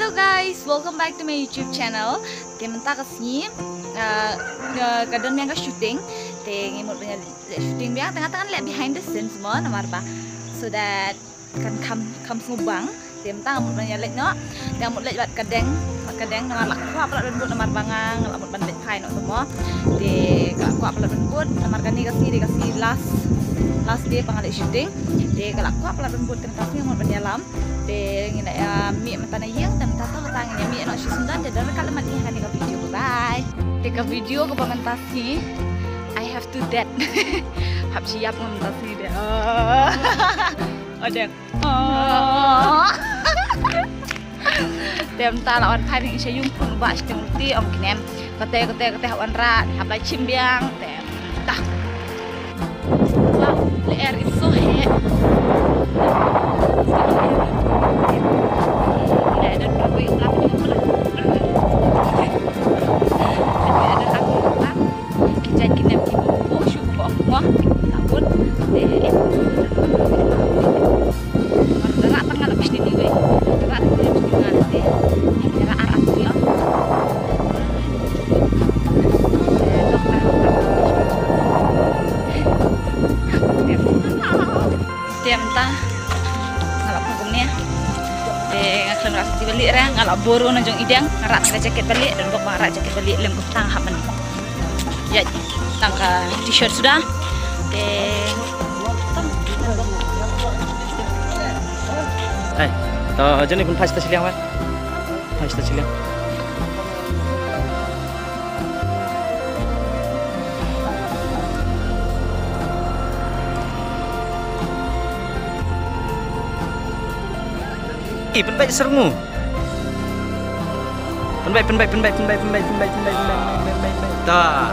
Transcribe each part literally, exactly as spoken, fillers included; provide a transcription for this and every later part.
Hello guys, welcome back to my YouTube channel. Te mynta ka sngi, ah, ka, ka don biang ka shooting. Te ngi mut ban ïa leh shooting biang, te nga tang leh behind the scenes mo, namar ba so that kan kham, kham sngewbang. Te mynta nga mut ban ïa leh noh. Te nga mut leh bad ka deng, bad ka deng, namar la kwah palat ban bud namar ba nga, nga la mut ban leh phai noh tu mo. Te ka la kwah palat ban bud namar kane ka sngi dei ka sngi last, last day ba nga leh shooting. Te ka la kwah palat ban bud, te mynta sngi nga mut ban ïalam. Te ngi la ïa mih mynta na ïing, te mynta to kata ngin ïa mih noh shisien, te don ka la mat ïa kane ka video. Bye bye. Te ka video kaba mynta sngi, I have to dead. Hap shu ïap nga mynta sngi de. Oh. Oh, deng. Oh. Te mynta la wan phai ngi sha ïing, pun ba sha teng ruti ong kinem. Kate kate kate hap wan rah, hap lai chim biang. Te mynta. Wow, the air is so hot. Ki jait ki nem ki bok shu bok mo. La bun. Te, eh. Rak tang nga la pishni ni wei. Rak tang nga la pishni nga te. Rak rak rak. Te mynta nga la pun kumne. Te nga khlem rah sati balieh re, nga la bor na jong i deng, nga rah ka jacket balieh, don bok ba nga rah jacket balieh lem kumta nga hap ban ïaid tang ka t-shirt suda. Te Hai, to jani pun phai sata shiliang wa. Phai sata shiliang. Eh, pynbeit syrngu. Pynbeit, pynbeit, pynbeit. Ta.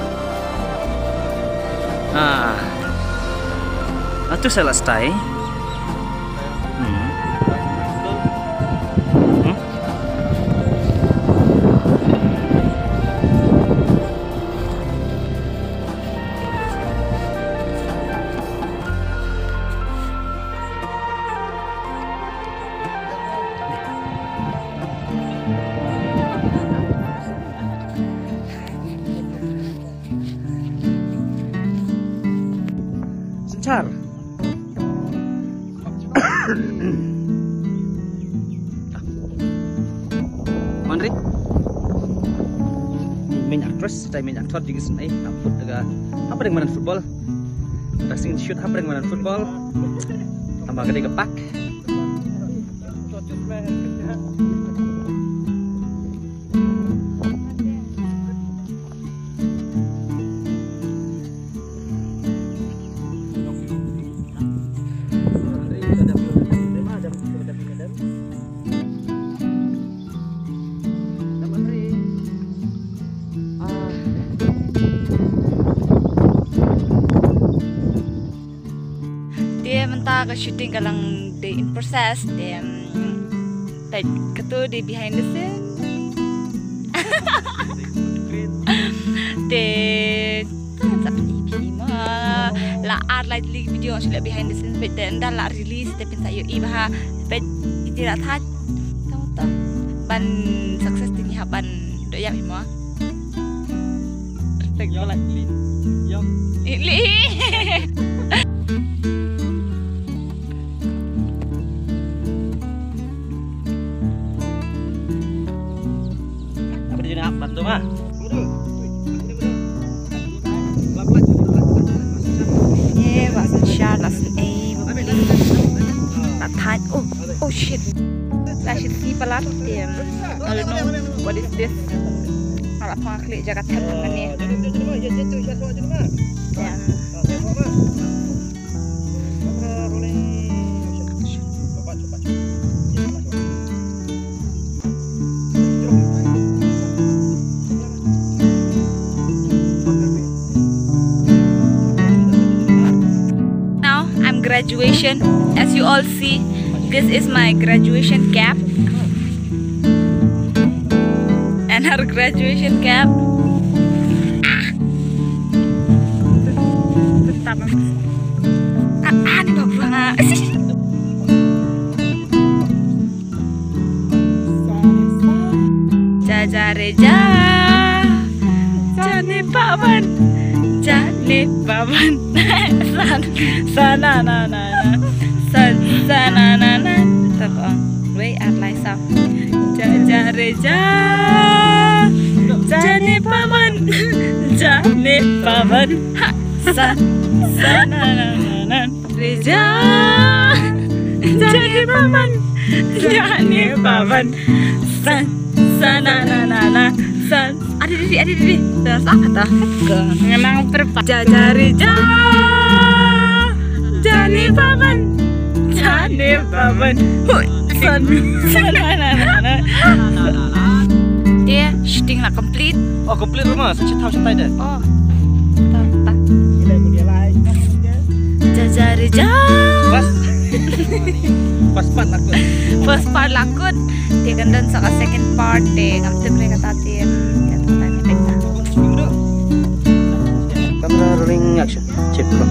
Ah. Atu sa la stai. Hmm. Hmm. Synshar. Manri. Main actress, tai main actor di kisun ai, amput daga, apa dengan main football? Dressing shoot apa dengan main football? Tambah gede gepak. Te mynta ka shooting ka lang dei in process, te, mm, peit kato dei behind the scene. Te, kan sa pynïap ma. La ar lai tylli video shu leh behind the scene, peit te ynda la release, te phin sa ïohi bha, peit iti la thait. Tang tang. Ban success te ngi hap ban doh ïap hi ma. Respect. Yo, like, li. Yo. Ili. Apa dia nak bantu mah? Ye, ba synshar la sngewsih ba phi. La thait. Oh, oh shit. La shit si palat. Em, I don't know what is this. Ala pha khlieh jaka thep hangne. Ya. Now I'm graduation. As you all see, this is my graduation cap. And her graduation cap. Ah! Tetap. Ah, ah, ni bawa pulang, ah. Ja re ja, ja ne pawan, ja ne pawan. San, sa na na na na. San, sa na na na. Tap ong. Wei, ar lai sa. Ja ja re ja, ja ne pawan, ja ne pawan. Ha, san, sa na na na na. Re ja, ja ne pawan, ja ne pawan. San, sa na na na na. San. Adi didi, adi didi. Dah sah kata. Ngenang perpa. Ja ja re ja, ja ne pawan, ja ne pawan. Hui, san, sa na na na na. Te shooting la complete. Oh, complete rumah. Sa chit thaw shatai de. Oh. Ta ta. Ja ja re ja. Pas. Pas part la kut. Pas part la kut. Te kan don sa ka second part te ngam tip re kata te. Kata kata ni pek ta. Camera rolling action. Check bro.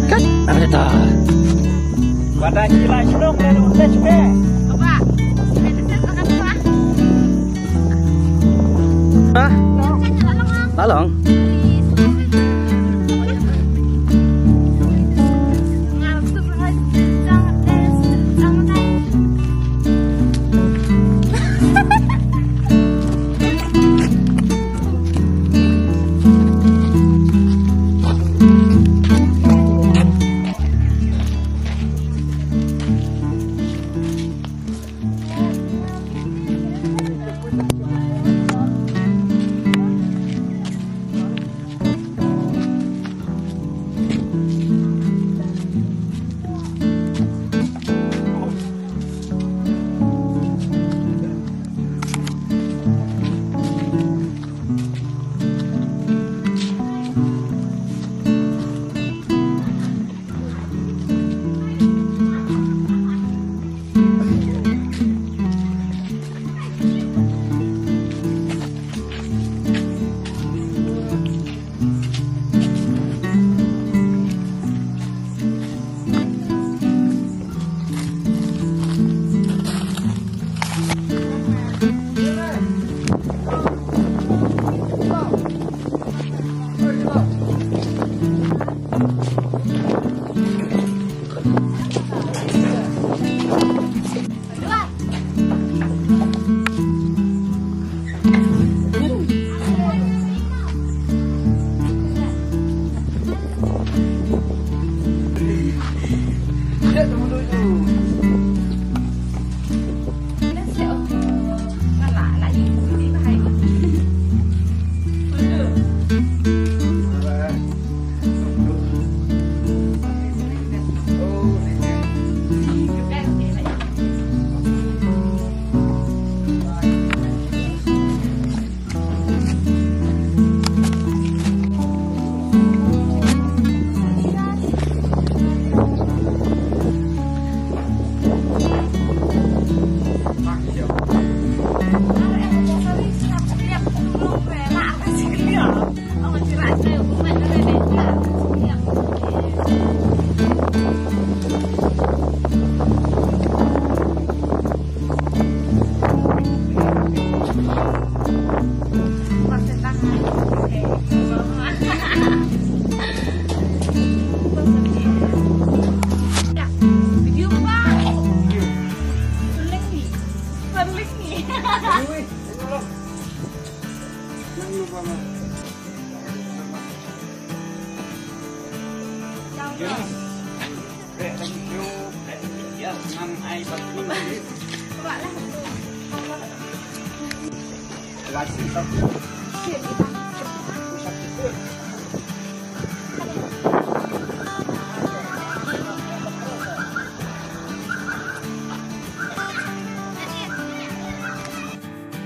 Cut. Apa dah? Pada gila shlok dan udah juga. Apa? Hah? Lalong.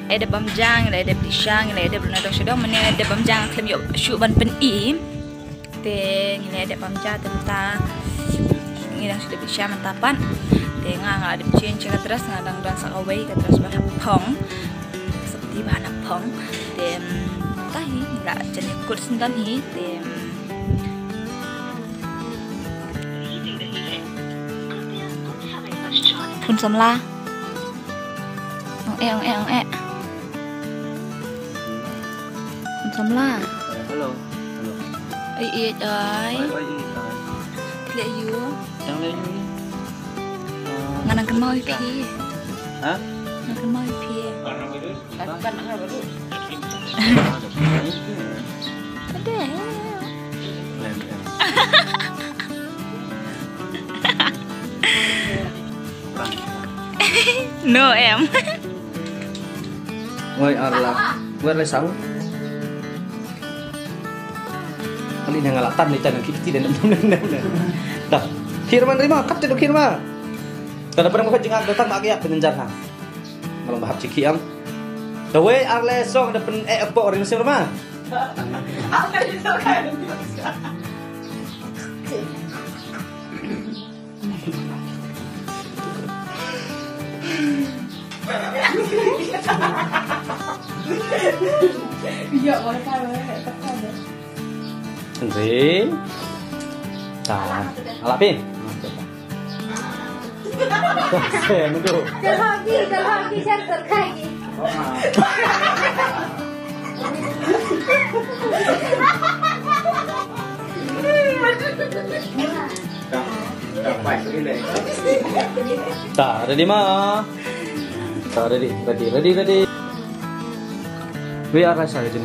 Ngi la dep bam ja, ngi la dep pisa, ngi la dep lum na dong sha dong, mynne ngi la dep bam ja, nga khlem ïoh shuh ban pyni. Te ngi la dep bam ja te mynta ngi dang shu dep pisa mynta pat. Te nga, nga la dep change ka dress, nga dang don sa kawei ka dress ba hap phong. Sopti ba hap phong. Te mynta hi ngi la jan ïakut shen don hi. Te Khun samla. Ong eh, ong eh, ong eh. Khun samla. Hello. Hello. Ai, ai, ai. Ai, ai, ai. Leh ïa u. Dang leh ïa u. Nga nang kynmaw ïa phi. Ha? Nang kynmaw ïa phi. No, em. Wei, arla. Wei, arla, sang. Kali na nga la tan ni tan ki kiti dan. Dah. Khir man rima, kat tu khir ma. Kada pernah buka jingak datang bagi yak penenjar ha. Malam bahap ciki am. Kawei arle song da pen eh apa orang sing rumah. Iya, boleh kan, boleh, tekan deh. Re. Ta. Alapin. Sen tu. Terhagi, terhagi, sen terhagi. Ta, ready ma? Ta, ready, ready, ready, ready. We are ready.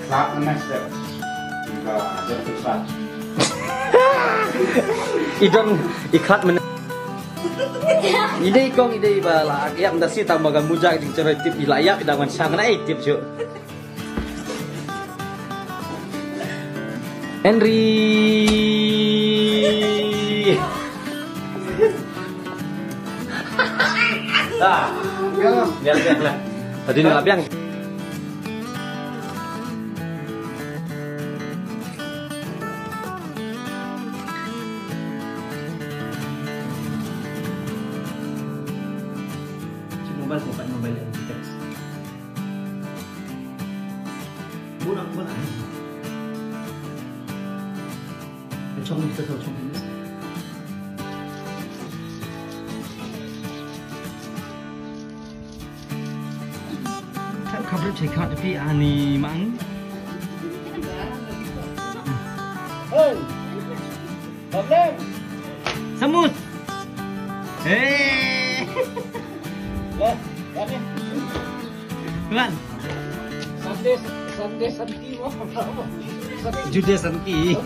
Khlad mynne step. Ka don tu khlad. I don, i khlad mynne. I dei kong, i dei ba la ïap da si tang ba ka muja jingcheroi tip i la ïap i dang wan shang na i tip shu. Henry. Ah. Biar, biar, biar. Tadi nak biang. Mobile, mobile, mobile, text. Bunak, bunak. Chong ni, kita tahu chong ni. Tak kabel check out tapi ani mang. Hey, problem. Samus. Hey. Lah, kami. Tuan. Sunday, Sunday, Sunday. Jude Sanki.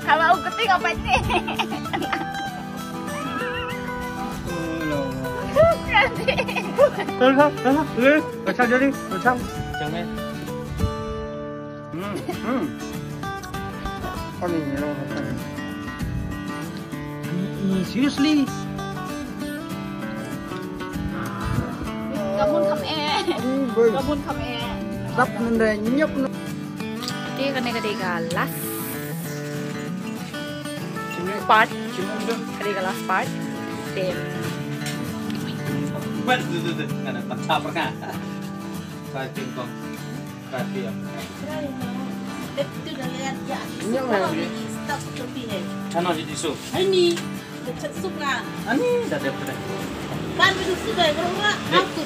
Kalau aku tengok apa ni? Nanti. Terus, terus, terus. Kacang jadi, kacang. Kacang, eh. Hmm, hmm. Ani, ni, seriously? Kamun kam eh. Ani, boy. Kamun kam eh. Tap nende nyop. Te kane ka dei ka last part. Ka dei ka last part. Te. Ban tu tu tu. Ngana tak sabar kan. Fighting kong. Ano, di tisu. Ani, da dep dah.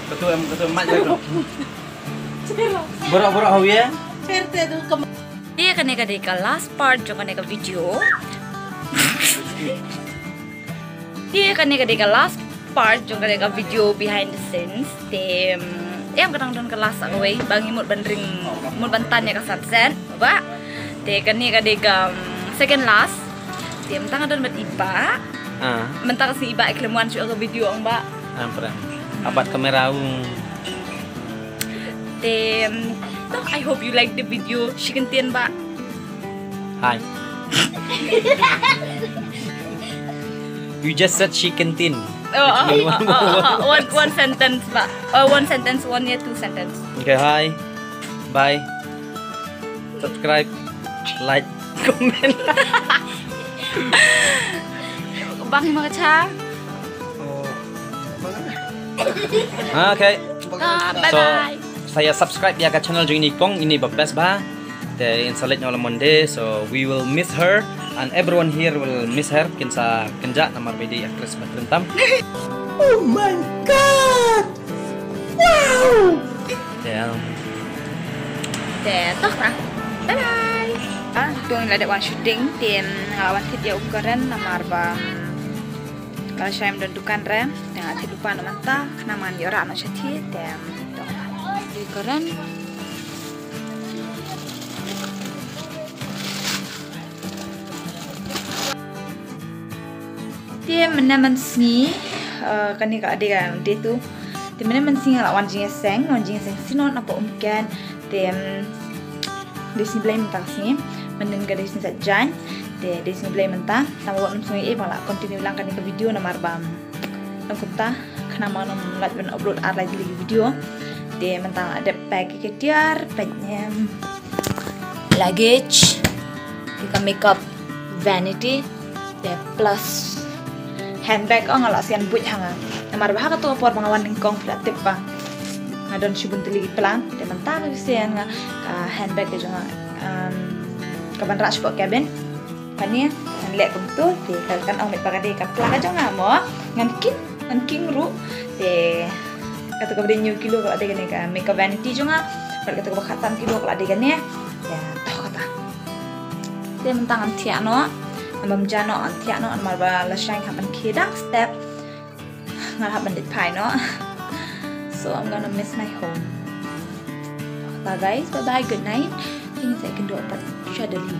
Ketua em, ketua mat dah. Borok-borok hawi ya. Te kane ka dei ka last part jong kane ka video. Te kane ka dei ka last part jong kane ka video behind the scenes. Te, mm, em ka dang don ka last kawei ba ngi mut ban ring, mut ban tan ïa ka sunset ba. Te kane ka dei ka, mm, second last. Te mynta nga don bad i Bah. Ah. Mynta ka sngi i Bah i khlem wan shuh ka video ong Bah. Ampra. Abat kamera u. Te, mm, to, I hope you like the video. Shi kyntien Bah. Hai. You just said she canteen. Oh, oh, oh, oh, oh, one, one sentence ba. Oh, one sentence, one ya two sentence. Okay, hi. Bye. Subscribe. Like. Comment. Bang ma cha. Ah, okay. Ah, bye So, bye. Sa ïa subscribe ïa ka channel jong ini kong, ini ba best ba. Te in sa leit noh la Monday, so we will miss her and everyone here will miss her. Kin sa kynjah namar ba i dei actress ba kren tam. Oh my god! Wow! Te um, Te toh ka. Bye bye. Ah, tu ngi la dep wan shooting, te nga la wan thied ïa u Karen namar ba, mm, la shai ym don dukan re. Te nga thied lypa noh mynta, khnang ban ïoh rah noh shatei. Te, mm, toh. U Karen. Te mynne mynsngi, eh, kane ka dei ka day two. Te mynne mynsngi nga la wan jingïaseng, wan jingïaseng Synod na Umkaiñ. Te, mm, dei sngi Blei mynta ka sngi, mynnin ka dei sngi Saitjaiñ. Te dei sngi Blei mynta. Tang ba wat nym sngew ïohi ba nga la continue lang kane ka video namar ba, mm, long kumta, khnang ba ngam lait ban upload ar lai tylli ki video. Te mynta nga la dep pack ïa ki tiar, pack, em, luggage, ïa ka makeup vanity, te plus handbag, oh, nga la sian buit ha nga. Namar ba ha kato ka por ba nga wan nyngkong phi la tip ba nga don shibun tylli ki plan. Te mynta ka sian nga ka handbag ka jong nga, um, ka ban rah shapoh cabin. Kane ngan leh kumto, te ka kan ong met ba ka dei ka pla ka jong nga mo. Ngan king, ngan king ruh. Te kato kaba dei hynñiew kilo ka la dei kane ka makeup vanity jong nga. Bad kato kaba khatsan kilo ka la dei kane. Te toh kata. Te mynta ngan thiah noh. Ngan bam ja noh, ngan thiah noh namar ba la shang hap ban khie dang step. Nga hap ban leit phai noh. So I'm gonna miss my home. Bye guys, bye bye, good night. Te ngin sa ïakynduh pat sha Delhi.